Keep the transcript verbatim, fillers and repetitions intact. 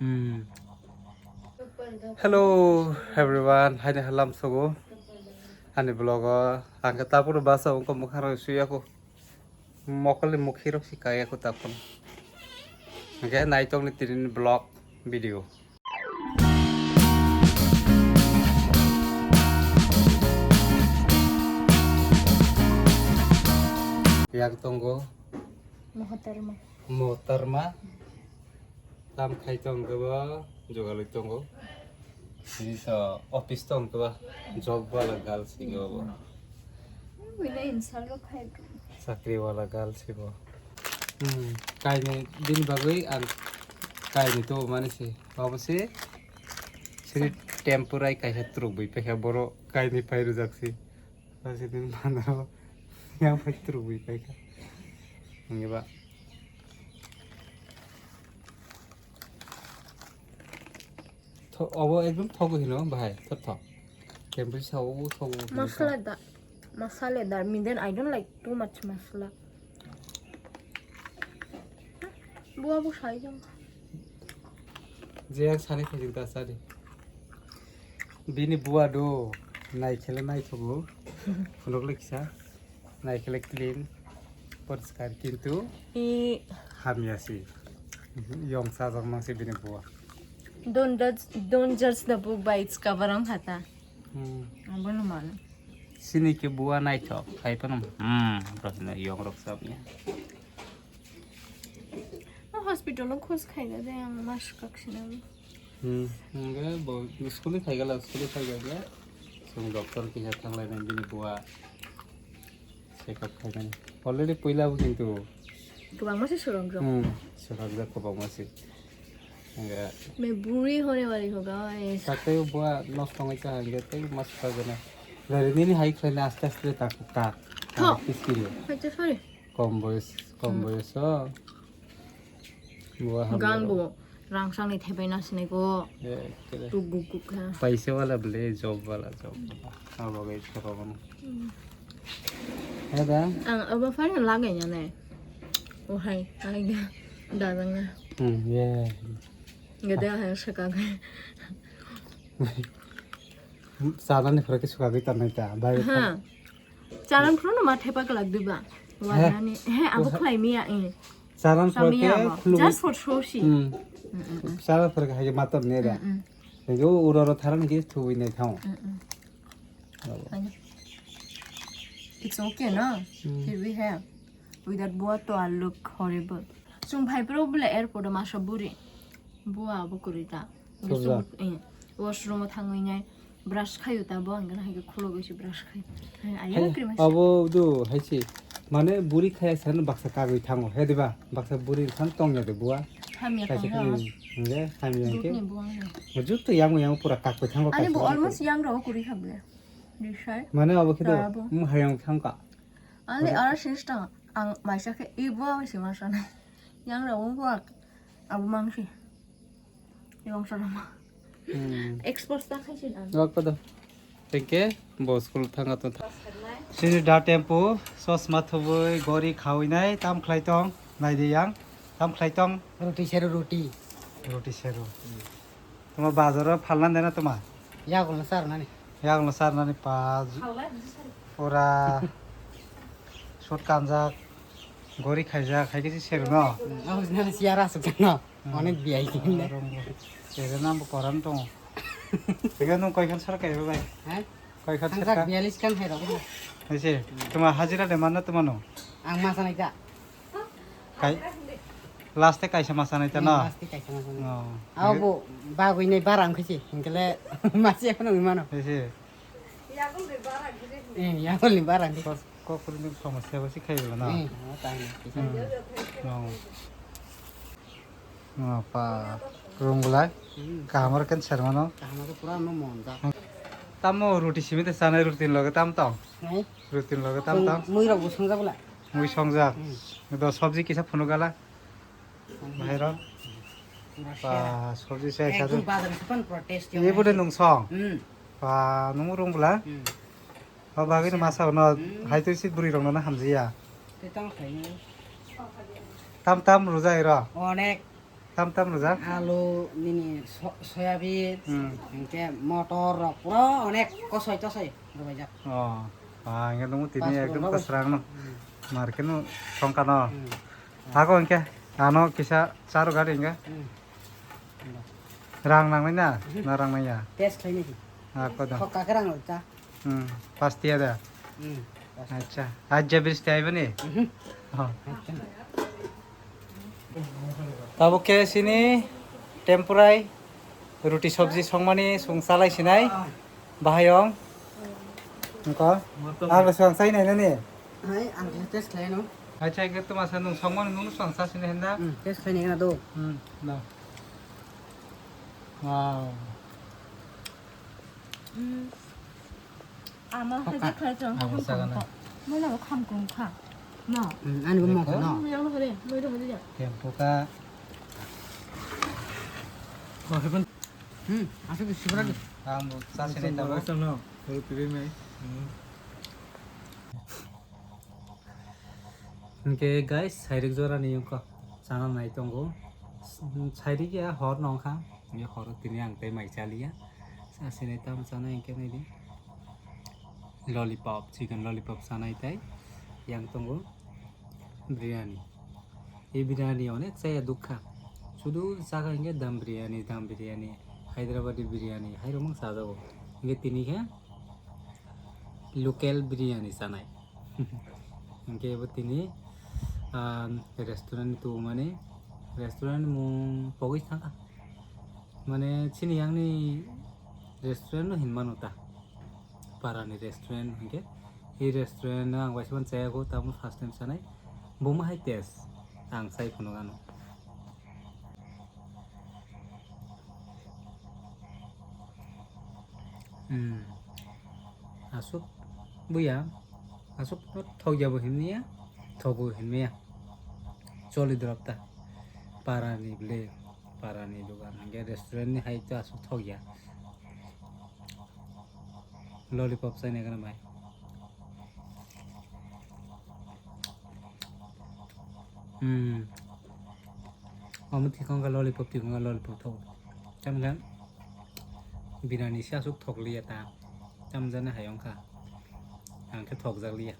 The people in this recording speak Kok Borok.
Hmm. Hello everyone, haini halam sogo. Ani vlog o ang khe tabuk basa ungko mwkhang rok suya ko. Mokol ni mukhi rok si kaya ko tapon. Hingke naitok ni tini vlog video. Yang tongo. Mohotarma. Mohotarma. Tam khai tong khe bo jogalwi tongo. Tini so office tong khe ba job wala girls hinwi bo. Wina insult bo khai. Chakri wala girls hinwi bo. Hmm, kainwi bini bagwi ang kainwi tubu mani se. Obo se sini temporary kaisa truk bui paikha boro kainwi pai rwjak se. Aswk din mandaro yang pai trubui paikha. Hingke ba. Tho-, obo ekdom thogo hino bahai, thot thot. Temporary sao thogo hino. Masala da, masala da. Me then I don't like too much masala. Buwa bo sai jang. Je ang sani phajing ta sadi. Bini buwa do naikhele naithogo. Phunukle kisa. Naikhele clean. Poriskar kintu I hamya si. Yong sajak mang si bini buwa. Don't judge, don't judge the book by its cover ang khata. Hmm. Abono man. Sini ke buwa naithok. Khai pano. Hmm. Rohino yong rok sabnya. Hospital o khoj khaina de ang mas kaksina. Hmm, hingke bo school ni phaigala, school ni phaigala. Chwng doctor kisa thanglainai bini buwa check up khainani. Already puila bo kintu. Kwbangma se swrwngjak. Hmm, swrwngjak kwbangma se. Hingke. Me buri hone wali hoga, eh. Sakai buwa nosto wngwi cha hingke tei mas kajana. Gari nini hai khlaina aste aste tak tak. Tho. Kiskiri. Hai cha sorry. Kom boyos, kom Hmm. boyos o. Buwa hamya Gan rok. Bo rangsang ni thepai na sinai ko. Eh, kere. Tuk guk guk ha. Paisa wala bole, job wala, job wala. Abo gai chapa mano. Hmm. Ada? Ang abo fare lagai na nai. Oh hai, ai ga. Dadang na. Hmm, yeah. Gede hai saka ga. Sana ni fara ke suka gita nai ta. Bai. Ha. Chalan phuru no ma thepa kwlak diba? He. Wanani. He, abo khlai miya, eh. Chalan phuru Khlai miya ke abo. Khulugwi. Just for show shi. Hmm. Mm, mm, mm. Chalan phuru ke hai matam ne da. Mm, mm. Ego uro ro tharan ke thuwi nai thang. Mm, mm. Abo. Ano. It's okay, no? Mm. Here we have. Without buwa to I look horrible. Chwng phai phuru bole airport o masa buri. Buwa abo kwrwi ta. Thupjak. Washroom o thangwi nai. Brush khayo ta bo, ang gana hai khe khulogwi se brush khayo. Hai, ayang Hai, krim hai. Abo do hai se. Mane buri khaya san baksa kagwi thango. He diba? Baksa buri san tong ya de buwa. Hamya Kaisa tong ya. Khe, hmm, nge, hamya Dut khe. Ni buwa ya. Mo jutto yang yang pura kakwi thango Ani kaisa bo khe. Almost yang rok kuri kha bole. Risai. Mane abo khe do. Ta abo. Hmm, hayang thangka. Ani Abo- ara sister ang maisa khe i buwa si masa nai. Yang rok buwa. Abo mangsi. Yang sarama. Hmm. Expose ta khai sin ang. Wak pada. Tengke bo school thanga to tha. Sini da tempo, sosma thubui, gori khawi nai, tam khlai tong, nai de yang, tam khlai tong. Roti seru roti. Roti seru. Tuma bazar o phalna dena tuma? Yagul na sar nani. Yagul na sar nani pa. Phalna di sar. Ora. Shot kanjak. Gori khaijak, hai khe se seru no? Hmm, oh, nani siya rasuk jano. Hmm. Onek biya iki hinne. Rong bo. Tere nam bo koran tongo. Tege nung koi khan sar kaiba bai? Ha? Koi khan sar ka? Ang sak biyalis khan hai rok. Hai se. Tuma hajira de manna tuma no? Ang masa nai ka. Kai. Last te kaisa masa nai ta no? Hmm, last te kaisa masa nai. Oh. Abo bo bagwi nai bara ang khisi. Hingkele masi ekhono mano. Hai se. Eh, yagul ni bara gire. Eh, yagul ni bara gire. Kok, kok ni somosya bo si khai bela na. Eh, oh, tang na. Hmm. No. No, pa rung bulai. Hmm. Kaham ar kan sermano. Kaham ar pura no mon da. Tamo roti simi te sanai roti loge tam tam. Nai? Roti loge tam tam. Mui rok bo songjak bela. Mui songjak. Hmm. Do sabji kisa phunu gala. Bahai rok. Pura Ba, sera. Sabji se Ekdom sadu. Bazar se pan pura taste Ye yong bude hai. Nung song. Hmm. Ba, nung rung bela. Hmm. Ba, bagwi no masa no. Hmm. Hai tui si buri rok no na hamjiya. Te tang khai no. Tam tam rujai ro. Onek. Tam tam rwjak? Alu, nini so-, soyabin, Hmm. hinkhe motor rok pura onek kosoi tosoi rwbaijak. Oh, ba, hinkhe nung tini Pasphoro ekdom rok. Kwsrang no. Hmm. Market no thongkha no. Hmm. Hago hinkhe ano kisa charu gari hinkhe. Hmm. Rang nangnai na? Mhm. Na rang nangya? Test khlainai di. Ako da. Thok kakhe rang rok ta. Hmm, pastiya da? Hmm, pastiya. Acha, aja bris tai bani? Mhm. Oh. Acha. Tabo khe sini tempurai ruti sobji songmani sung salai sinai bahayong. Engko? Motom. Ang rwsong sai nai nani? Hai, ang khe test khlai no. Acha, khe tuma sa nung songmani nung song sa sinai henda? Hmm, test khlai nai na do. Hmm, no. Wow. Hmm. Ama Hoka. Haja khlai chwng Amo kham sagana. Kham kha. Mona bo kham kong kha. No. Hmm, ani bo mo kha no. Hmm, yang no hore, moi ro hore ya. Tempo ka. Oh, heaven. Hmm, asuk sibra di. Ang bo sa sinai tabo. Asuk no. Hore tiri mai. Hmm. Hinkhe guys, sairik jora ni wngkha chana nai tongo. Sairik ya hor no wngkha. Hinkhe horo tini ang tei mai chaliya. Sa sinai tam chana hinkhe nai di. Lollipop, chicken lollipop chanai tei yang tongo biryani. E biryani onek chaya dukha. Sudu chakha hinkhe dam biryani, dam biryani, Hyderabadi biryani, hai romang chajago. Hinkhe tini khe local biryani chanai. Hinkhe bo tini, ah, restaurant ni tubumani, restaurant ni mung pogwi thangkha. Mane chini yang ni restaurant no hinmano ta. Para ni restaurant hinkhe. E restaurant no ang waisa phano chayago, tamo first time chanai. Bo ma hai taste. Ang chai phano ano. Hmm. Aswk buya, aswk no thokya bo hinmaya, thogo hinmaya. Choli drop ta. Para ni ble, para ni dogan, hingke restaurant ni hai to aswk thokya. Lollipop chai nai gana bai. Hmm. Omo tikong ka lollipop, tikong ka lollipop thok. Tamkhe biryani se aswk thok liya ta. Tamjani hai wngkha. Ang khe thokjak liya.